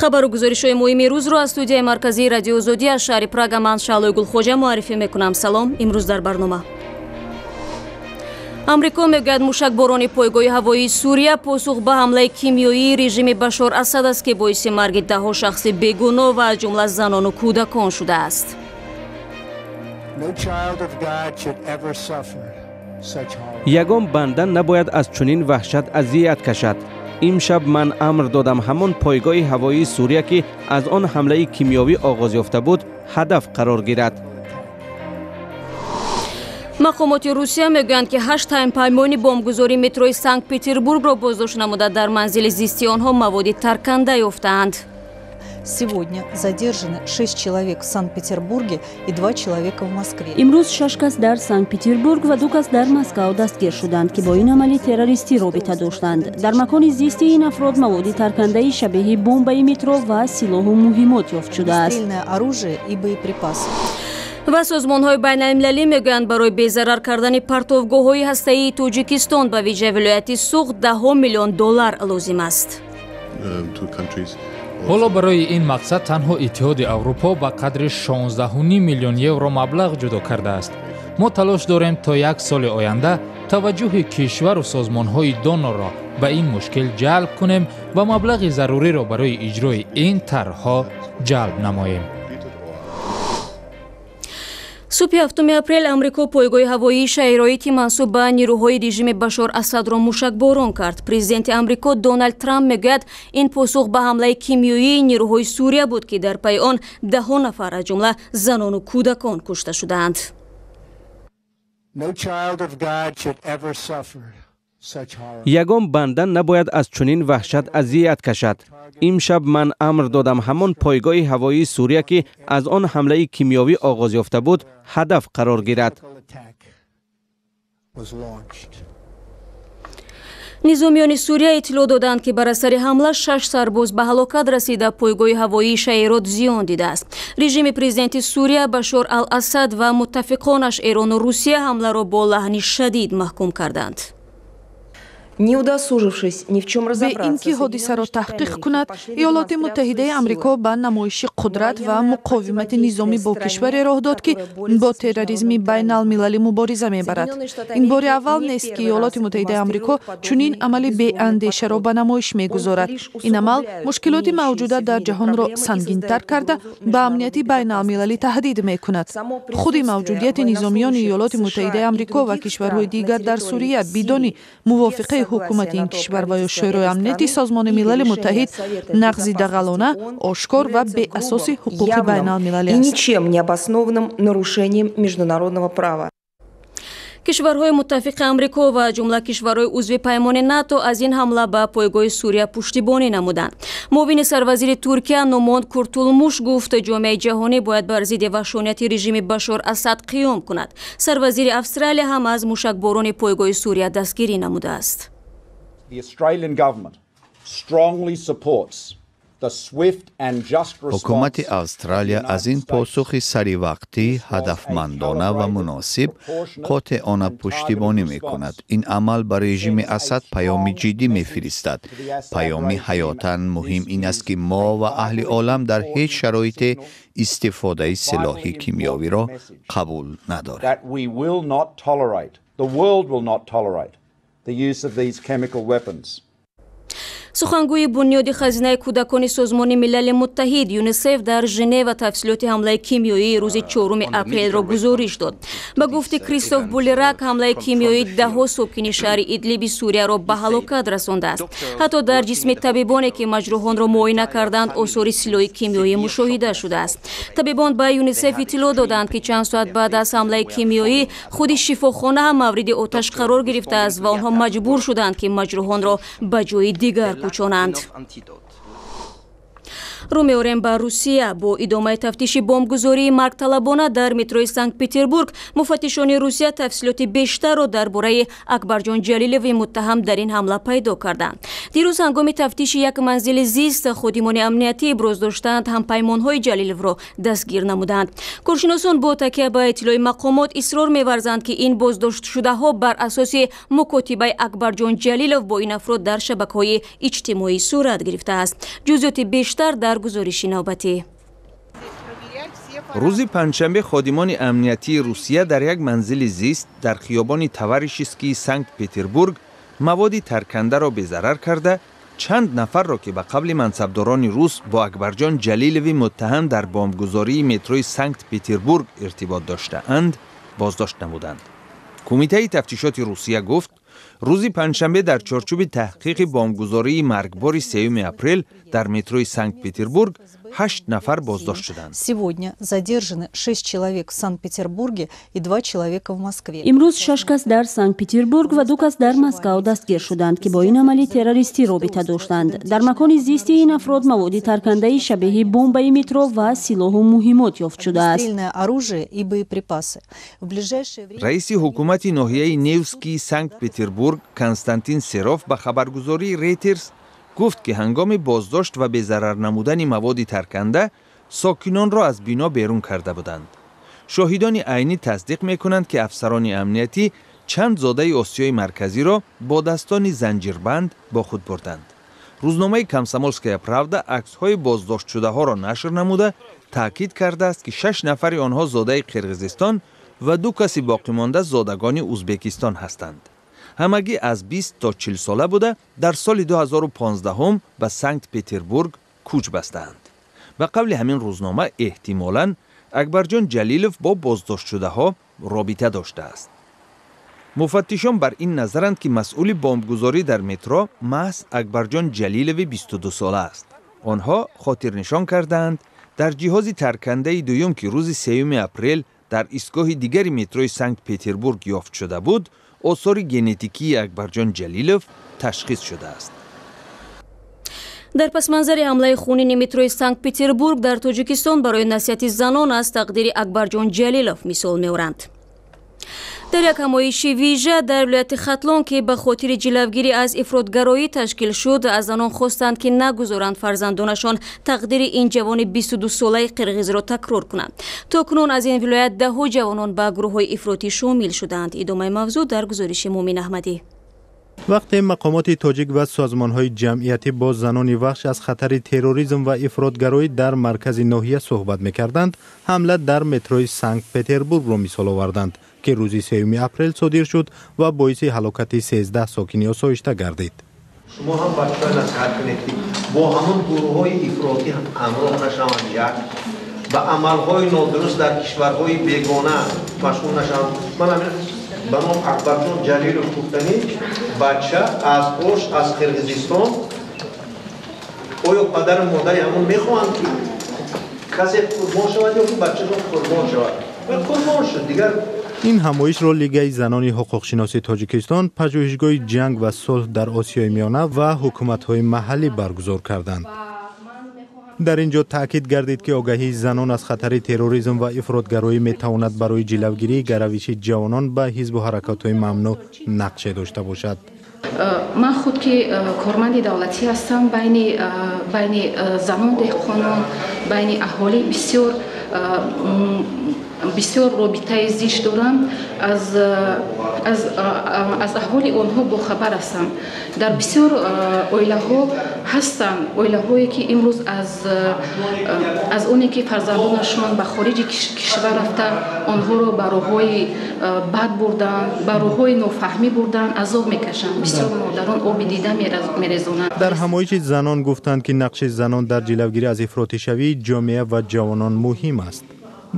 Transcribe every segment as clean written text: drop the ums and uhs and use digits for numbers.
Хабару гузоришҳои муҳими рӯзро аз студияи марказии Радиои Озодӣ аз шаҳри Прага ман, Шаълои Гулхоҷа, муаррифӣ мекунам. Салом. Имрӯз дар барнома: Амрико мегӯяд, мушакборони пойгоҳи ҳавоии Сурия посух ба ҳамлаи кимиёии режими Башор Асад аст, ки боиси марги даҳҳо шахси бегуноҳ ва аз ҷумла занону кӯдакон шудааст. No child of God should ever suffer such horror. Ягон банда набояд аз чунин ваҳшат азият кашад. Имшаб ман амр додам, ҳамон пойгоҳи ҳавоии Сурия, ки аз он ҳамлаи кимиёвӣ оғоз ёфта буд, ҳадаф қарор гирад. Мақомоти Русия мегӯянд, ки ҳашт ҳампаймони бомбгузории метрои Санкт Петербургро боздошт намуда, дар манзили зисти онҳо маводи тарканда ёфтаанд. Сегодня задержаны шесть человек в Санкт-Петербурге и два человека в Москве. Имрӯз шаш кас дар Санкт Петербург ва ду кас дар Москав дастгир шуданд, ки бо ин амали террористӣ робита доштанд. Дар макони зисти ин афрод маводи таркандаи шабеҳи бомбаи метро ва силоҳу муҳиммот ёфт шудааст. Огнестрельное оружие и боеприпасы. Ва созмонҳои байналмилалӣ мегӯянд, барои безарар кардани партовгоҳҳои ҳастаии Тоҷикистон, ба вижа вилояти Суғд, даҳҳо миллион доллар лозим аст. Ҳоло барои ин мақсад танҳо Иттиҳоди Аврупо ба қадри 16,5 миллион евро маблағ ҷудо кардааст. Мо талош дорем, то як соли оянда таваҷҷӯҳи кишвару созмонҳои донорро ба ин мушкил ҷалб кунем ва маблағи заруриро барои иҷрои ин тарҳҳо ҷалб намоем. Субҳи 7 апрел Амрико пойгоҳи ҳавоии Шайроити мансуб ба нирӯҳои режими Башор Асадро мушакборон кард. Президенти Амрико Доналд Трамп мегӯяд, ин посух ба ҳамлаи кимиёии нирӯҳои Сурия буд, ки дар пайи он даҳҳо нафар, аз ҷумла занону кӯдакон, кушта шудаанд. No child of God should ever suffer such horror. Ягон банда набояд аз чунин ваҳшат азият кашад. Имшаб ман амр додам, ҳамон пойгоҳи ҳавоии Сурия, ки аз он ҳамлаи кимиёвӣ оғоз ёфта буд, ҳадаф қарор гирад. Attack was launched. Низомиёни Сурия иттилоъ доданд, ки бар асари ҳамла шаш сарбоз ба ҳалокат расида, пойгоҳи ҳавоии Шаирот зиён дидааст. Режими президенти Сурия Башор ал Асад ва муттафиқонаш Эрону Русия ҳамларо бо лаҳни шадид маҳкум карданд. Не удосужившись ни в чем Бе разобраться, ин ки ҳодисаро таҳқиқ кунад, Иёлоти Муттаҳидаи Амрико ба намоиши қудрат ва муқовимати низомӣ бо кишваре роҳ дод, ки бо терроризми байналмилалӣ мубориза мебарад. Ин бори аввал нест, ки Иёлоти Муттаҳидаи Амрико чунин амали беандешаро ба намоиш мегузорад. Ин амал мушкилоти мавҷуда дар ҷаҳонро сангинтар карда, ба амнияти байналмилалӣ таҳдид мекунад. Худи мавҷудияти низомиёни Иёлоти Муттаҳидаи Амрико ва кишварҳои дигар дар Сурия бидуни мувофиқаи ҳукумати ин кишвар ва ё Шӯрои амнияти Созмони Милали Муттаҳид нақзи дағалона, ошкор ва беасоси ҳуқуқи байналмилалӣ и аст. ничем не обоснованным нарушением международного права. Кишварҳои муттафиқи Амрико ва ҷумла кишварҳои узви паймони НАТО аз ин ҳамла ба пойгоҳи Сурия пуштибонӣ намуданд. Муовини сарвазири Туркия Нумон Куртулмуш гуфт, ҷомеаи ҷаҳонӣ бояд бар зидди ваҳшонияти режими Башор Асад қиём кунад. Сарвазири Австралия ҳам аз мушакборони пойгоҳи Сурия дастгирӣ намудааст. The Australian government strongly supports the swift and just response. Ҳукумати Австралия аз ин посухи саривақтӣ, ҳадафмандона ва муносиб қотеона пуштибонӣ мекунад. Ин амал ба режими Асад паёми ҷиддӣ мефиристад. Паёми ҳаётан муҳим ин аст, ки мо ва аҳли олам дар ҳеҷ шароите истифодаи силоҳи кимиёвиро қабул надорем. That we will not tolerate, the world will not tolerate the use of these chemical weapons. Сухангӯи Бунёди хазинаи кӯдакони Созмони Милали Муттаҳид ЮНИСЕФ дар Женева тафсилоти ҳамлаи кимиёии рӯзи 4 апрелро гузориш дод. Ба гуфти Кристоф Булерак, ҳамлаи кимиёӣ даҳҳо сокини шаҳри Идлиби Сурияро ба ҳалокат расондааст. Ҳатто дар ҷисми табибоне, ки маҷрӯҳонро муоина карданд, осори силоҳи кимиёӣ мушоҳида шудааст. Табибон ба ЮНИСЕФ иттилоъ доданд, ки чанд соат баъд аз ҳамлаи кимиёӣ худи шифохона ҳам мавриди оташ қарор гирифтааст ва онҳо маҷбур шуданд, ки маҷрӯҳонро ба ҷои дигар кӯчонанд. Рӯ меорем ба Русия. Бо идомаи тафтиши бомбгузории маргталабона дар метрои Санкт Петербург, муфаттишони Русия тафсилоти бештарро дар бораи Акбарҷон Ҷалилови муттаҳам дар ин ҳамла пайдо карданд. Дирӯз ҳангоми тафтиши як манзили зист ходимони амниятӣ иброз доштанд, ҳампаймонҳои Ҷалиловро дастгир намуданд. Коршиносон бо такя ба иттилои мақомот исрор меварзанд, ки ин боздоштшудаҳо бар асоси мукотибаи Акбарҷон Ҷалилов бо ин афрод дар шабакаҳои иҷтимоӣ сурат гирифтааст. Ҷузъиёти бештар дар Дар гузориши навбатӣ. Рӯзи панҷшанбе ходимони амниятии Русия дар як манзили зист дар хиёбони Товарищескии Санкт-Петербург маводи таркандаро безарар карда, чанд нафарро, ки ба қавли мансабдорони рус бо Акбарҷон Ҷалилови муттаҳам дар бомбгузории метрои Санкт-Петербург иртибот доштаанд, боздошт намуданд. Кумитаи тафтишоти Русия гуфт, рӯзи панҷшанбе дар чорчӯби таҳқиқи бомбгузории маргбори 3 апрел дар метрои Санкт-Петербург ҳашт нафар боздошт шуданд. Сегодня задержаны шесть человек в Санкт-Петербурге и два человека в Москве. Имрӯз шаш кас дар Санкт-Петербург ва ду кас дар Москав дастгир шуданд, ки бо ин амали террористӣ робита доштанд. Дар макони зисти ин афрод маводи таркандаи шабеҳи бомбаи метро ва силоҳу муҳимот ёфт шудааст. Огнестрельное оружие и боеприпасы. В ближайшее время Раиси ҳукумати ноҳияи Невскии Санкт-Петербург Константин Серов ба хабаргузории Рейтерс гуфт, ки ҳангоми боздошт ва безарар намудани маводи тарканда сокинонро аз бино берун карда буданд. Шоҳидони айнӣ тасдиқ мекунанд, ки афсарони амниятӣ чанд зодаи Осиёи Марказиро бо дастони занҷирбанд бо худ бурданд. Рӯзномаи «Комсомольская правда» аксҳои боздоштшудаҳоро нашр намуда, таъкид кардааст, ки шаш нафари онҳо зодаи Қирғизистон ва ду каси боқимонда зодагони Узбекистон ҳастанд. Ҳамагӣ аз 20 то 40 сола буда, дар соли 2015 ба Санкт Петербург кӯч бастаанд. Ба қавли ҳамин рӯзнома, эҳтимолан Акбарҷон Ҷалилов бо боздоштшудаҳо робита доштааст. Муфаттишон бар ин назаранд, ки масъули бомбгузорӣ дар метро маҳз Акбарҷон Ҷалилови 22сола аст. Онҳо хотирнишон кардаанд, дар ҷиҳози таркандаи дуюм, ки рӯзи 3 апрел дар истгоҳи дигари метрои Санкт Петербург ёфт шуда буд, осори генетикии Акбарҷон Ҷалилов ташхис шудааст. Дар пасманзари ҳамлаи хунини метрои Санкт Петербург дар Тоҷикистон барои насиҳати занон аз тақдири Акбарҷон Ҷалилов мисол меоранд. Дар як ҳамоиши вижа дар вилояти Хатлон, ки ба хотири ҷилавгирӣ аз ифротгароӣ ташкил шуд, аз занон хостанд, ки нагузоранд фарзандонашон тақдири ин ҷавони 22-солаи қирғизро такрор кунанд. То кунун аз ин вилоят даҳҳо ҷавонон ба гурӯҳҳои ифротӣ шомил шудаанд. Идомаи мавзӯъ дар гузориши Муъмин Аҳмадӣ. Вақте мақомоти тоҷик ва созмонҳои ҷамъиятӣ бо занони Вахш аз хатари терроризм ва ифротгароӣ дар маркази ноҳия суҳбат мекарданд, ҳамла дар метрои Санкт Петербургро мисол оварданд, ки рӯзи 3 апрел содир шуд ва боиси ҳалокати 13 сокини осоишта гардид. Шумо ҳам бачаҳо насиҳат кунед, ки бо ҳамон гурӯҳҳои ифротӣ ҳамроҳ нашаванд, як ба амалҳои нодуруст дар кишварҳои бегона машғул нашаванд. Ман ҳамин ба ном Акбарҷон Ҷалилов гуфтанӣ бача аз Ош, аз Қирғизистон. Оё падару модари ҳамон мехоҳанд, ки касе қурбон шавад ё ки бачашон қурбон шавад? Ва қурбон шуд дигар. Ин ҳамоишро Лигаи занони ҳуқуқшиноси Тоҷикистон, Пажӯҳишгоҳи ҷанг ва сулҳ дар Осиёи Миёна ва ҳукуматҳои маҳаллӣ баргузор карданд. Дар ин ҷо таъкид гардид, ки огаҳии занон аз хатари терроризм ва ифротгароӣ метавонад барои ҷилавгирии гаравиши ҷавонон ба ҳизбу ҳаракатҳои мамнӯъ нақше дошта бошад. Ман худ, ки корманди давлатӣ ҳастам, байни занон, деҳқонон, байни аҳолӣ бисёр бисёр робитаи зич дорам, аз аҳволи онҳо бохабар ҳастам. Дар бисёр оилаҳо ҳастанд оилаҳое, ки имрӯз аз оне ки фарзандонашон ба хориҷи кишвар рафта, онҳоро ба роҳҳои бад бурданд, ба роҳҳои нофаҳмӣ бурданд, азоб мекашанд. Бисёр модарон оби дида мерезонанд. Дар ҳамоиши занон гуфтанд, ки нақши занон дар ҷилавгирӣ аз ифротишавии ҷомеа ва ҷавонон муҳим аст.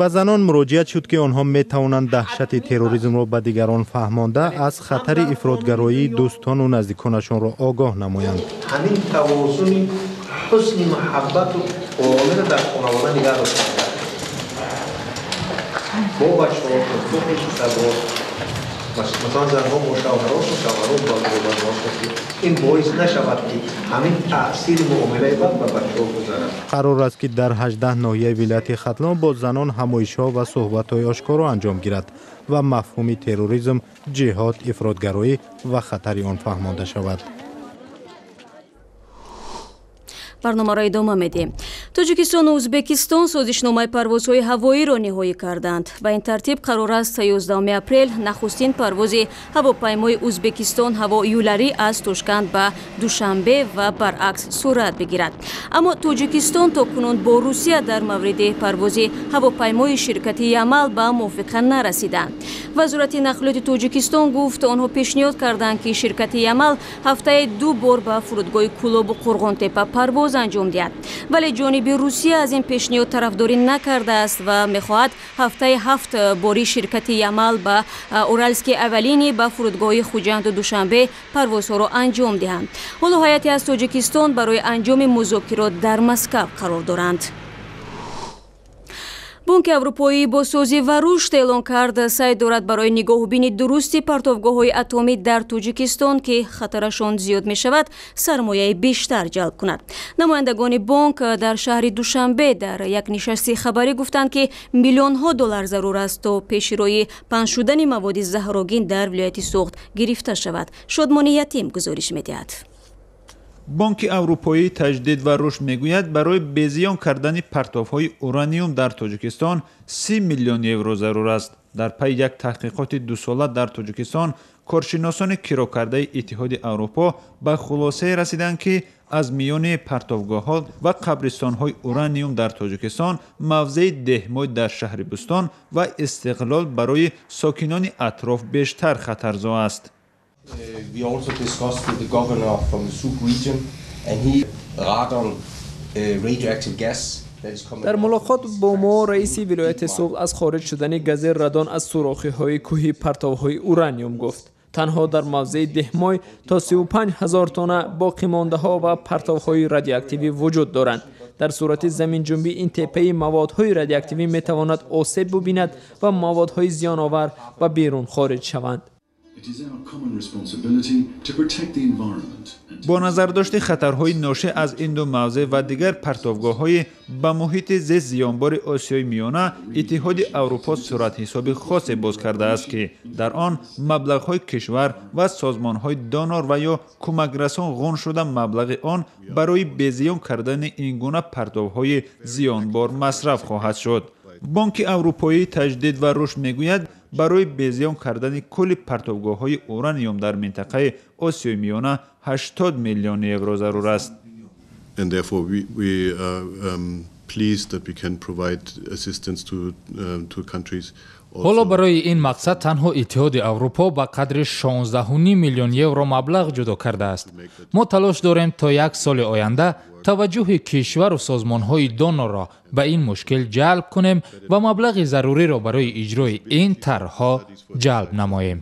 Ба занон муроҷиат шуд, ки онҳо метавонанд даҳшати терроризмро ба дигарон фаҳмонда, аз хатари ифротгароии дӯстону наздиконашонро огоҳ намоянд. Ҳамин тавозуни ҳусни муҳаббату оромиро дар хонавода нигаҳ дошта бо бачаҳо, бо хешу масалан, занҳо бо шавҳарошон, шавҳаро бо занҳошон, ки ин боис нашавад, ки ҳамин таъсири муомилаи бад ба бачаҳо гузарад. Қарор аст, ки дар 18 ноҳияи вилояти Хатлон бо занон ҳамоишҳо ва суҳбатҳои ошкоро анҷом гирад ва мафҳуми терроризм, ҷиҳод, ифротгароӣ ва хатари он фаҳмонда шавад. Барномаро идома медиҳем. Тоҷикистону Ӯзбекистон созишномаи парвозҳои ҳавоиро ниҳоӣ карданд. Ба ин тартиб қарор аст 11 апрел нахустин парвози ҳавопаймои Ӯзбекистон ҳаво юларӣ аз Тошканд ба Душанбе ва баръакс сурат бигирад. Аммо Тоҷикистон то кунун бо Русия дар мавриди парвози ҳавопаймои ширкати Ямал ба мувофиқа нарасиданд. Вазорати нақлиёти Тоҷикистон гуфт, онҳо пешниҳод карданд, ки ширкати Ямал ҳафтаи 2 бор ба фурудгоҳи Кӯлобу Қурғонтепа парвоз анҷом диҳад. Вале ҷониби Русия аз ин пешниҳод тарафдорӣ накардааст ва мехоҳад ҳафтаи 7 бори ширкати Ямал ба Уральский авиалинии ба фурудгоҳи Хуҷанду Душанбе парвозҳоро анҷом диҳанд. Ҳоло ҳайате аз Тоҷикистон барои анҷоми музокирот дар Москав қарор доранд. Бонки Аврупоии бозсозӣ ва рушд эълон кард, саъй дорад барои нигоҳубини дурусти партовгоҳҳои атомӣ дар Тоҷикистон, ки хатарашон зиёд мешавад, сармояи бештар ҷалб кунад. Намояндагони бонк дар шаҳри Душанбе дар як нишасти хабарӣ гуфтанд, ки миллионҳо доллар зарур аст, то пеши роҳи паҳн шудани маводи заҳрогин дар вилояти Суғд гирифта шавад. Шодмони Ятим гузориш медиҳад. Бонки Аврупоии таҷдид ва рушд мегӯяд, барои безиён кардани партовҳои ураниум дар Тоҷикистон 30 миллион евро зарур аст. Дар пайи як таҳқиқоти дусола дар Тоҷикистон коршиносони кирокардаи Иттиҳоди Аврупо ба хулосае расиданд, ки аз миёни партовгоҳҳо ва қабристонҳои ураниум дар Тоҷикистон мавзеи Деҳмой дар шаҳри Бӯстон ва Истиқлол барои сокинони атроф бештар хатарзо аст. We also discussed with the governor from the Zug region, and he radon radioactive gas. Дар мулоқот бо мо раиси вилояти Суғд аз хориҷ шудани гази радон аз сӯрохиҳои кӯҳи партовҳои ураниум гуфт. Танҳо дар мавзеи Деҳмой то 35 ҳазор тонна боқимондаҳо ва партовҳои радиоактивӣ вуҷуд доранд. Дар сурати заминҷунбӣ ин теппаи маводҳои радиоактивӣ метавонад осеб бубинад ва маводҳои зиёновар ба берун хориҷ шаванд. Бо назардошти хатарҳои ношӣ аз ин ду мавзеъ ва дигар партовгоҳҳои ба муҳити зист зиёнбори Осиёи Миёна, Иттиҳоди Аврупо суратҳисоби хосе боз кардааст, ки дар он маблағҳои кишвар ва созмонҳои донор ва ё кӯмакрасон ғун шуда маблағи он барои безиён кардани ин гуна партовҳои зиёнбор масраф хоҳад шуд. Бонки Аврупоии таҷдид ва рушд мегӯяд, барои безиён кардани кулли партовгоҳҳои ураниум дар минтақаи Осиёи Миёна 80 миллион евро зарур аст. And therefore we are pleased that we can provide assistance to countries. Ҳоло барои ин мақсад танҳо Иттиҳоди Аврупо ба қадри 16,5 миллион евро маблағ ҷудо кардааст. Мо талош дорем то як соли оянда таваҷҷӯҳи кишвару созмонҳои донорро ба ин мушкил ҷалб кунем ва маблағи заруриро барои иҷрои ин тарҳҳо ҷалб намоем.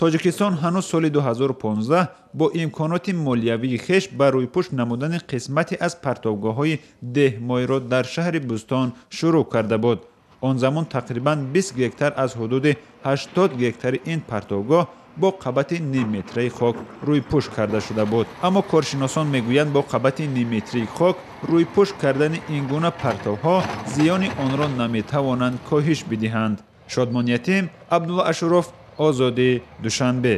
Тоҷикистон ҳанӯз соли 2015 бо имконоти молиявии хеш ба рӯйпӯш намудани қисмате аз партовгоҳҳои Деҳмойро дар шаҳри Бӯстон шурӯъ карда буд. Он замон тақрибан 20 гектар аз ҳудуди 80 гектари ин партовгоҳ бо қабати нимметраи хок рӯйпӯш карда шуда буд. Аммо коршиносон мегӯянд, бо қабати нимметрии хок рӯйпӯш кардани ин гуна партовҳо зиёни онро наметавонанд коҳиш бидиҳанд. Шодмон Ятим, Абдулло Ашуров, Озодӣ, Душанбе.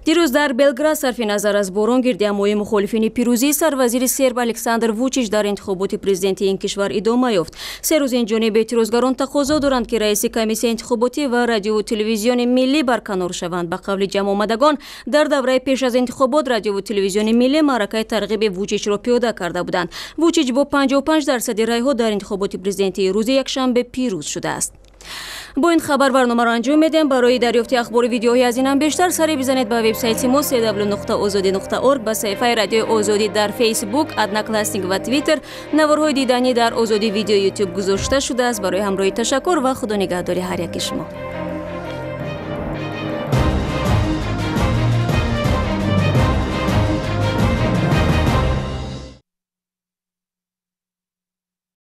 Дирӯз дар Белград сарфи назар аз борон гирдиҳамоии мухолифини пирӯзии сарвазири серб Александр Вучич дар интихоботи президенти ин кишвар идома ёфт. Се рӯз ин ҷониб эътирозгарон тақозо доранд, ки раиси комиссияи интихоботӣ ва радиову телевизиони миллӣ барканор шаванд. Ба қавли ҷамъомадагон, дар давраи пеш аз интихобот радиову телевизиони миллӣ маъракаи тарғиби Вучичро пиёда карда буданд. Вучич бо 55% райҳо дар интихоботи президентии рӯзи якшанбе пирӯз шудааст. Бо ин хабар барномаро анҷом медиҳем. Барои дарёфти ахбори видеоҳои аз инам бештар сари бизанед ба вебсайти мо cw.ozodi.org, ба саҳифаи радиои Озодӣ дар Фейсбук, Одноклассник ва Твиттер. Наворҳои диданӣ дар Озодӣ видео Ютуб гузошта шудааст. Барои ҳамроҳӣ ташаккур ва худо нигаҳдори ҳар яки шумо.